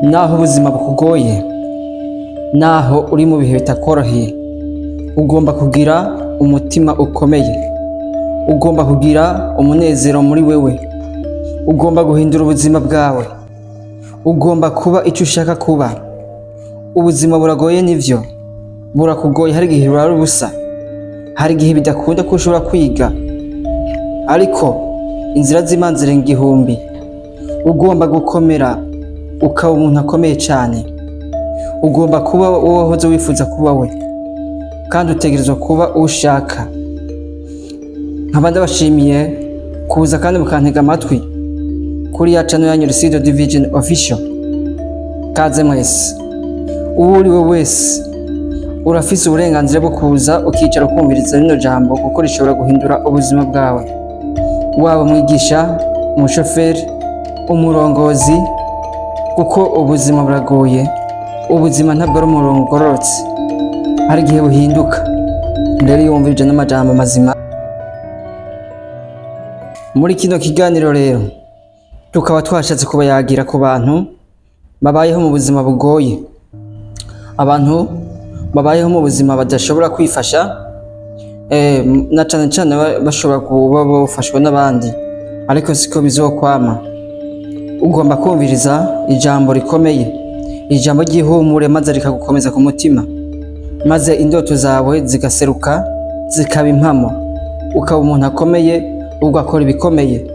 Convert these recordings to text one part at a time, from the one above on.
Naho ubuzima bukugoye, naho uri mu bihe bitakoroheye, ugomba kugira umutima ukomeye, ugomba kugira umunezero muri wewe, ugomba guhindura ubuzima bwawe, ugomba kuba icyo ushaka kuba. Ubuzima buragoye nivyo, burakugoye, hari igihe burara ubusa, hari igihe bidakunda ko ushobora kwiga, ariko inzira z'Imana zirenga igihumbi. Ugomba gukomera ukaba umuntu akomeye cyane, ugomba kuba uwo wahoze wifuza kuba we, kandi utegerezwa kuba uwo ushaka. Nkaba ndabashimiye kuza kandi mukantega amatwi kuri ya channel yanyu Lucido Division Official. Kaze mwese, uwo uri we wese urafise uburenganzira bwo kuza ukicara ukumviriza rino jambo, kuko rishobora guhindura ubuzima bwawe. Waba umwigisha, umushoferi, umurongozi, kuko ubuzima buragoye. Ubuzima ntabwo ari umurongo ugororotse, hari igihe buhinduka. Rero iyo wumvirije n'amajambo mazima muri kino kiganiro, rero tukaba twashatse kubayagira ku bantu babayeho mu buzima bugoye, abantu babayeho mu buzima badashobora kwifasha, na cane cane bashobora kuba bafashwa n'abandi, ariko siko bizokwama. Ugomba kumviriza ijambo rikomeye, ijambo ry'ihumure, maze rikagukomeza ku mutima, maze indoto zawe zigaseruka zikaba impamo, ukaba umuntu akomeye, ugakora ibikomeye,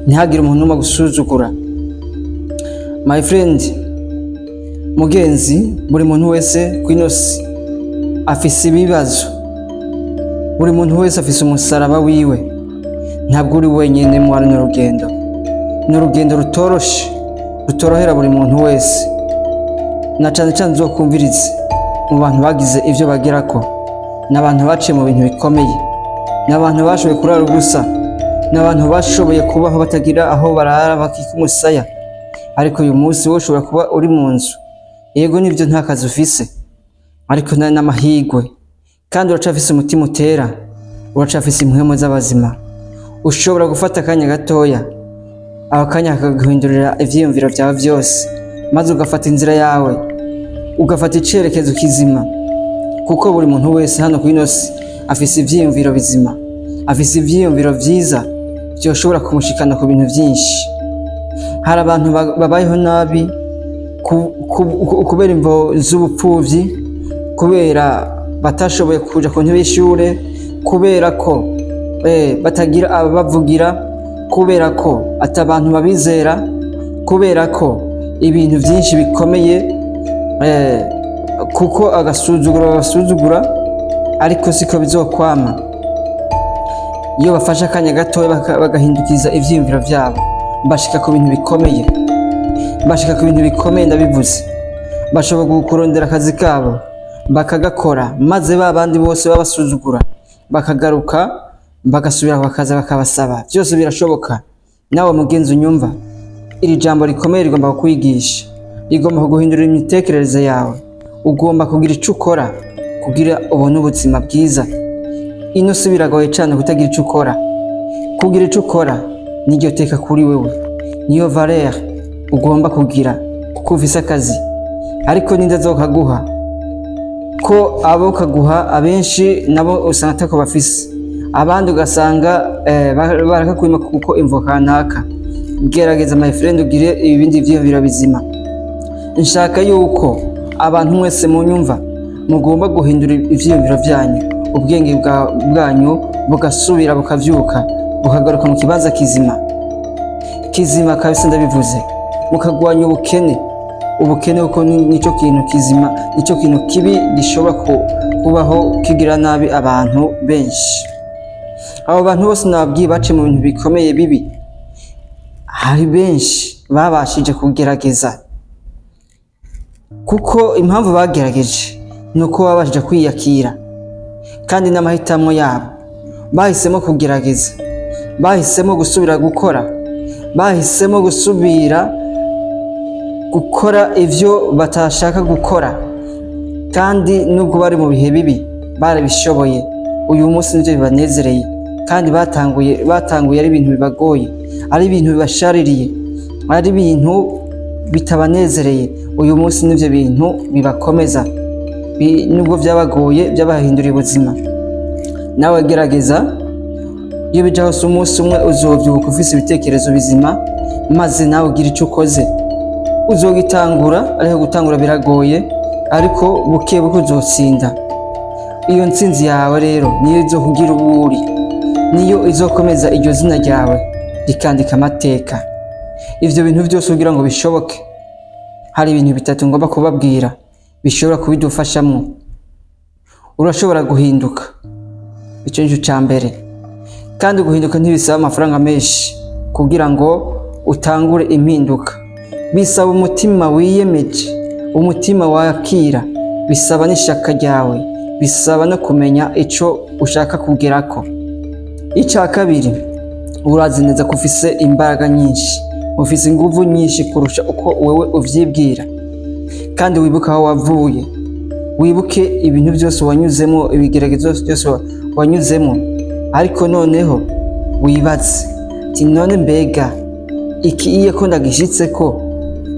ntihagire umuntu n'umwe agusuzugura. My friend, mugenzi, buri muntu wese ku ino si afise ibibazo, buri muntu wese afise umusaraba wiwe. Ntabwo uri wenyine muri runo rugendo. Ni urugendo rutoroshe, rutorohera buri muntu wese, na cane cane uzokumvirize mu bantu bagize ivyo bagerako. Ni abantu baciye mu bintu bikomeye, ni abantu bashoboye kurara ubusa, ni abantu bashoboye kubaho batagira aho barara, bakika umusaya. Ariko uyu munsi wowe ushobora kuba uri mu nzu, yego nivyo nta kazi ufise, ariko nari n'amahirwe, kandi uracafise umutima utera, uracafise impwemu z'abazima. Ushobora gufata akanya gatoya, ako kanya kakaguhindurira ivyiyumviro vyawe vyose, maze ugafata inzira yawe, ugafata icerekezo kizima, kuko buri muntu wese hano ku ino si afise ivyiyumviro bizima, afise ivyiyumviro vyiza vyoshobora kumushikana ku bintu vyinshi. Hari abantu babayeho nabi kubera imvo z'ubupfuvyi, kubera batashoboye kuja ku ntebe y'ishure, kubera ko batagira ababavugira, kubera ko ata abantu babizera, kubera ko ibintu vyinshi bikomeye, kuko agasuzuguro babasuzugura, ariko siko bizokwama. Iyo bafashe akanya gatoya bagahindukiza ivyiyumviro vyabo, bashika ku bintu bikomeye, bashika ku bintu bikomeye. Ndabivuze, bashobora kurondera akazi kabo bakagakora, maze ba bandi bose babasuzugura bakagaruka, bagasubira bakaza bakabasaba. Byose birashoboka. Nawe mugenzi unyumva, iri jambo rikomeye rigomba kukwigisha, rigomba kuguhindurira imitekerereze yawe. Ugomba kugira ico ukora kugira ubone ubuzima bwiza. Ino si biragoye cane kutagira ico ukora. Kugira ico ukora niryo teka kuri wewe, niyo valeur ugomba kugira, kuko ufise akazi, ariko ninde azokaguha? Ko abo kaguha abenshi nabo usanga atako bafise, abandi ugasanga barakakwima kuko imvo kanaka. Gerageza my friend, ugire ibindi vyiyumviro bizima. Nshaka yuko abantu mwese munyumva mugomba guhindura ivyiyumviro vyanyu, ubwenge bwanyu bugasubira bukavyuka, bukagaruka mu kibanza kizima, kizima kabisa. Ndabivuze, mukagwanya ubukene. Ubukene kuko nico kintu kizima, nico kintu kibi gishobora kubaho kigira nabi abantu benshi. Abo bantu bose nababwiye baciye mu bintu bikomeye bibi, hari benshi babashije kugerageza, kuko impamvu bagerageje ni uko babashije kwiyakira, kandi n'amahitamo yabo bahisemo kugerageza, bahisemo gusubira gukora, bahisemo gusubira gukora ivyo batashaka gukora, kandi nubwo bari mu bihe bibi barabishoboye. Uyu munsi nivyo bibanezereye, kandi batanguye ari ibintu bibagoye, ari ibintu bibashaririye, ari ibintu bitabanezereye. Uyu munsi n'ivyo bintu bibakomeza, nubwo vyabagoye byabahinduriye ubuzima. Nawe gerageza, iyo bija hose umunsi umwe uzovyuka ufise ibitekerezo bizima, maze nawe ugira ico ukoze. Uzogitangura, ariko gutangura biragoye, ariko buke buke uzotsinda. Iyo ntsinzi yawe rero niyo izokugira uwo uri, niyo izokomeza iryo zina ryawe rikandika amateka. Ivyo bintu vyose kugira ngo bishoboke, hari ibintu bitatu ngomba kubabwira bishobora kubidufashamwo. Urashobora guhinduka, ico nico ca mbere. Kandi guhinduka ntibisaba amafaranga menshi kugira ngo utangure impinduka. Bisaba umutima wiyemeje, umutima wakira, bisaba n'ishaka ryawe, bisaba no kumenya ico ushaka kugerako. Ica kabiri, urazi neza ko ufise imbaraga nyinshi, ufise inguvu nyinshi kurusha uko wewe uvyibwira. Kandi wibuke aho wavuye, wibuke ibintu byose wanyuzemo, ibigeragezo byose wanyuzemo. Ariko noneho wibaze ati none mbega iki iye ko ndagishitseko,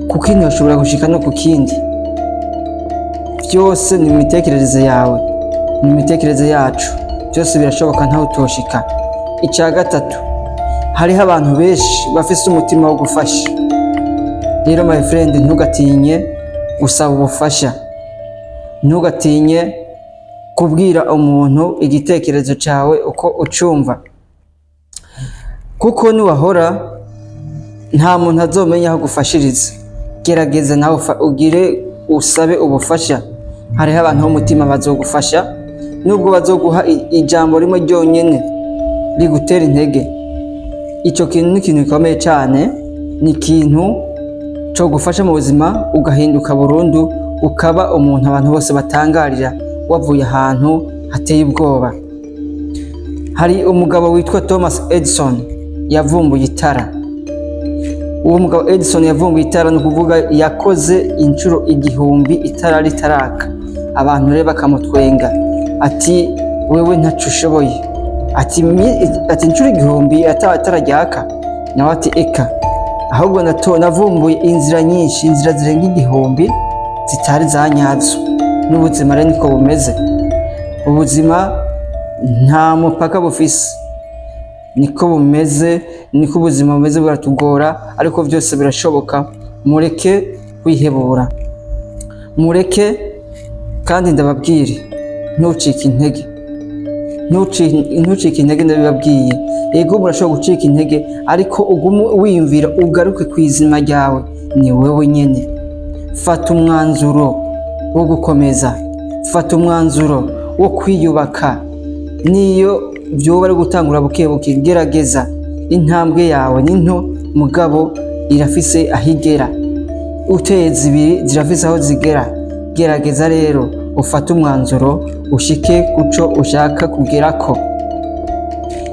kuko ntoshobora gushika no ku kindi. Byose ni imitekerereze yawe, ni imitekerereze yacu, byose birashoboka, ntawe utoshika. Icya gatatu, hariho abantu benshi bafise umutima wo gufasha. Rero my friend, ntugatinye gusaba ubufasha, ntugatinye kubwira umuntu igitekerezo cyawe uko ucumva, kuko niwahora nta muntu azomenya aho gufashiriza. Gerageza nawe ugire usabe ubufasha. Hariho abantu b'umutima bazogufasha, nubwo bazoguha ijambo rimwe ryonyene rigutera intege. Ico kintu ni ikintu gikomeye cane, ni ikintu co gufasha mu buzima ugahinduka burundu, ukaba umuntu abantu bose batangarira, wavuye ahantu hateye ubwoba. Hari umugabo witwa Thomas Edison yavumbuye itara. Uwo mugabo Edison yavumbuye itara, ni ukuvuga yakoze inshuro 1000 itara ritaraka. Abantu rero bakamutwenga ati wewe ntaco ushoboye, ati inshuro 1000 itara ryaka. Nawe ati eka, ahubwo navumbuye inzira nyinshi, inzira zirenga 1000 zitari za nyazo. N'ubuzima rero niko bumeze. Ubuzima nta mupaka bufise, niko bumeze, niko ubuzima bumeze, buratugora, ariko byose birashoboka. Mureke kwihebura, mureke. Kandi ndababwire, ntucike intege, ntucike intege, ndabibabwiye. Yego murashobora gucika intege, ariko ugume wiyumvira, ugaruke ku izima ryawe, ni wewe nyene. Fata umwanzuro wo gukomeza, fata umwanzuro wo kwiyubaka. Niyo byoba ari gutangura buke buke, gerageza. Intambwe yawe ni nto, mugabo irafise aho igera. Uteye zibiri zirafise aho zigera. Gerageza rero ufate umwanzuro, ushike kuco ushaka kugerako.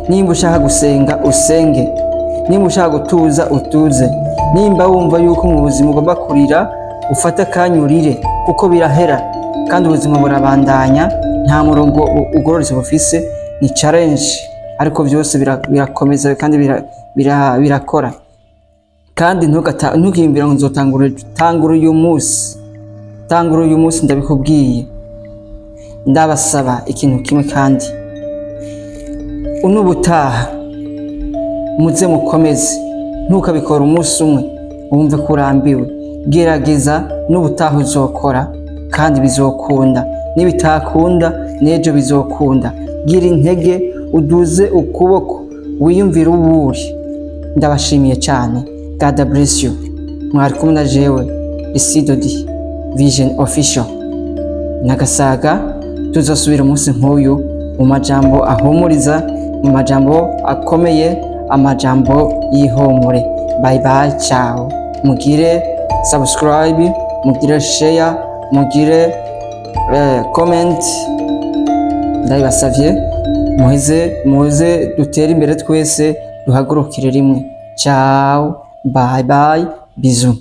Nimba ushaka gusenga usenge, nimba ushaka gutuza utuze, nimba wumva yuko mu buzima ugomba kurira ufate akanya urire, kuko birahera kandi ubuzima burabandanya. Nta murongo ugororotse bufise, ni challenge, ariko byose birakomeza kandi birakora. Kandi ntukimbira ngo nzotangura, tangura uyu munsi, tangura uyu munsi, ndabikubwiye. Ndabasaba ikintu kimwe kandi, unubutaha muze mukomeze, ntukabikora umunsi umwe wumve ko urambiwe. Gerageza n'ubutaha uzokora, kandi bizokunda. Nibitakunda n'ejo bizokunda. Gira intege, uduze ukuboko, wiyumvire uwuri. Ndabashimiye cyane. God bless you. Mwari kumwe na jewe Isidodi Vision Official. Nagasaga, tuzosubira umunsi nk'uyu mu majambo ahumuriza, mu majambo akomeye, amajambo y'ihumure. Bye bye, ciao. Mugire subscribe, mugire share, mugire comment. Ndabibasavye, muheze muze dutere imbere twese, duhagurukire rimwe. Ciao, bye bye, bisous.